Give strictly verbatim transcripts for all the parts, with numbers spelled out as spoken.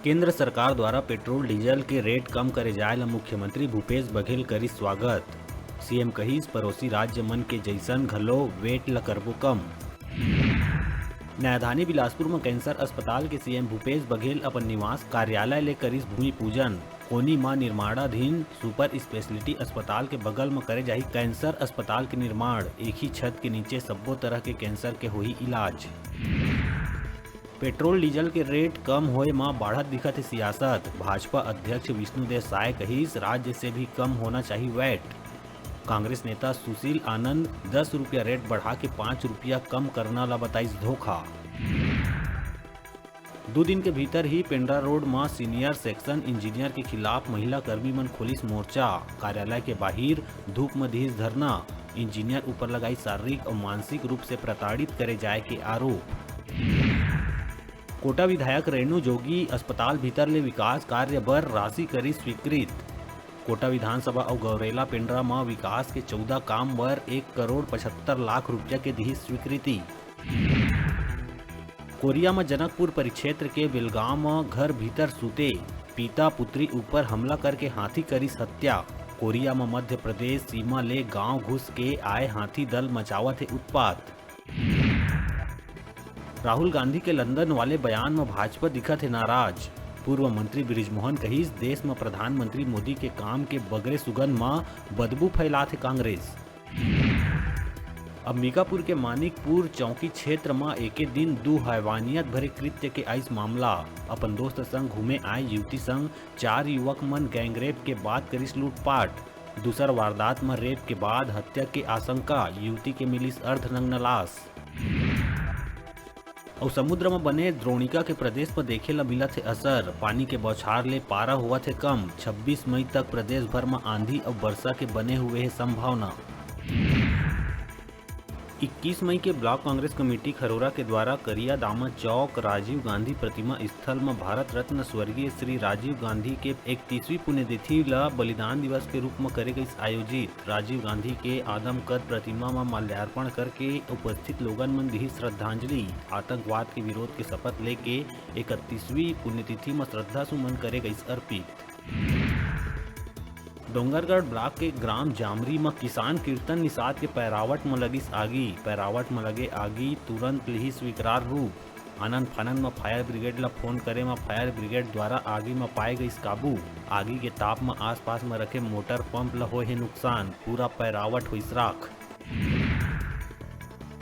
केंद्र सरकार द्वारा पेट्रोल डीजल के रेट कम करे जाय ल मुख्यमंत्री भूपेश बघेल करिस स्वागत। सीएम कहिस, पड़ोसी राज्य मन के जइसन घलो वेट ल करबो कम। राजधानी बिलासपुर म कैंसर अस्पताल के सीएम भूपेश बघेल अपन निवास कार्यालय ले करिस भूमि पूजन। कोनी म निर्माणाधीन सुपर स्पेशलिटी अस्पताल के बगल म करे जाही कैंसर अस्पताल के निर्माण। एक ही छत के नीचे सब्बो तरह के कैंसर के होही इलाज। पेट्रोल डीजल के रेट कम होए म बाढ़त दिखत हे सियासत। भाजपा अध्यक्ष विष्णुदेव साय कहिस, राज्य से भी कम होना चाहिए वैट। कांग्रेस नेता सुशील आनंद दस रुपया रेट बढ़ा के पाँच रुपया कम करना ला बताइस धोखा। दू दिन के भीतर ही पेंड्रा रोड म सीनियर सेक्शन इंजीनियर के खिलाफ महिला कर्मी मन खोलिस मोर्चा। कार्यालय के बाहिर धूप म दिहिस धरना। इंजीनियर ऊपर लगाई शारीरिक अउ मानसिक रूप से प्रताड़ित करे जाय के आरोप। कोटा विधायक रेणु जोगी अस्पताल भीतर ले विकास कार्य बर राशि करिस स्वीकृत। कोटा विधानसभा अउ गौरेला पेंड्रा म विकास के चौदह काम बर एक करोड़ पचहत्तर लाख रुपया के दिहिस स्वीकृति। कोरिया म जनकपुर परिक्षेत्र के बेलगांव म घर भीतर सूते पिता पुत्री ऊपर हमला करके हाथी करिस हत्या। कोरिया म मध्य प्रदेश सीमा ले गांव घुस के आए हाथी दल मचावत हे उत्पात। राहुल गांधी के लंदन वाले बयान म भाजपा दिखत हे नाराज। पूर्व मंत्री बृजमोहन कहिस, देश म प्रधानमंत्री मोदी के काम के बगरे सुगंध म बदबू फैलात हे कांग्रेस। अंबिकापुर के मानिकपुर चौकी क्षेत्र म एके दिन दू हैवानियत भरे कृत्य के आइस मामला। अपन दोस्त संग घूमे आए युवती संग चार युवक मन गैंगरेप के बाद करिस लूटपाट। दूसर वारदात म रेप के बाद हत्या के आशंका, युवती के मिलिस अर्धनग्न लाश। अउ समुद्र म बने द्रोणिका के प्रदेश म देखे ल मिलत हे असर। पानी के बौछार ले पारा होवत हे कम। छब्बीस मई तक प्रदेश भर म आंधी अउ बरसा के बने हुए हे संभावना। इक्कीस मई के ब्लॉक कांग्रेस कमेटी खरोरा के द्वारा करिया दामा चौक राजीव गांधी प्रतिमा स्थल म भारत रत्न स्वर्गीय श्री राजीव गांधी के इकतीसवीं पुण्यतिथि ल बलिदान दिवस के रूप म करे गइस आयोजित। राजीव गांधी के आदमकद प्रतिमा म माल्यार्पण करके उपस्थित लोगन मन दिही श्रद्धांजलि। आतंकवाद के विरोध के शपथ लेके इकतीसवीं पुण्यतिथि म श्रद्धा सुमन करे गइस अर्पित। डोंगरगढ़ ब्लॉक के ग्राम जामरी म किसान कीर्तन निषाद के पैरावट म लगिस आगी। पैरावट म लगे आगी तुरंत लिहिस विकराल रूप। आनन फानन म फायर ब्रिगेड ल फोन करे म फायर ब्रिगेड द्वारा आगी म पाए गइस काबू। आगी के ताप म आसपास म रखे मोटर पंप ल होए हे नुकसान, पूरा पैरावट होइस राख।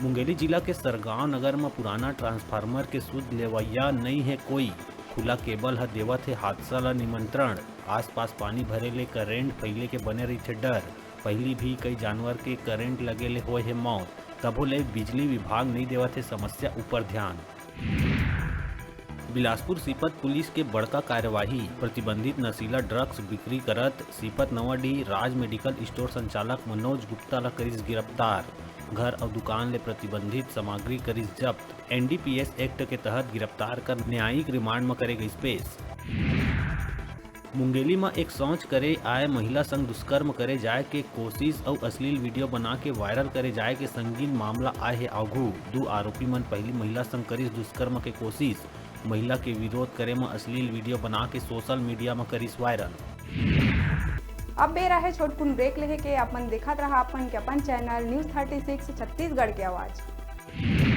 मुंगेली जिला के सरगांव नगर म पुराना ट्रांसफार्मर के सुध लेवइया नइ हे कोई। खुला केबल ह देवत हे हादसा ल निमंत्रण। आसपास पानी भरे ले करंट फैले के बने रहिथे डर। पहिली भी कई जानवर के करंट लगे ले होए हे मौत, तभो ले बिजली विभाग नइ देवत हे समस्या ऊपर ध्यान। बिलासपुर सीपत पुलिस के बड़का कार्यवाही, प्रतिबंधित नशीला ड्रग्स बिक्री करत सीपत नवाडीह राज मेडिकल स्टोर संचालक मनोज गुप्ता ल करिस गिरफ्तार। घर अउ दुकान ले प्रतिबंधित सामग्री करिस जब्त। एनडीपीएस एक्ट के तहत गिरफ्तार कर न्यायिक रिमांड म करे गइस पेश। मुंगेली म एक शौच करे आए महिला संग दुष्कर्म करे जाए के कोशिश अउ अश्लील वीडियो बना के वायरल करे जाए के संगीन मामला आए हे आघू। दू आरोपी मन पहिली महिला संग करिस दुष्कर्म के कोशिश। महिला के विरोध करे म अश्लील वीडियो बना के सोशल मीडिया म करिस वायरल। अब बेरा हे छोटकुन ब्रेक लेहे के। अपन देखत रहा अपन के अपन channel news thirty six Chhattisgarh के आवाज़।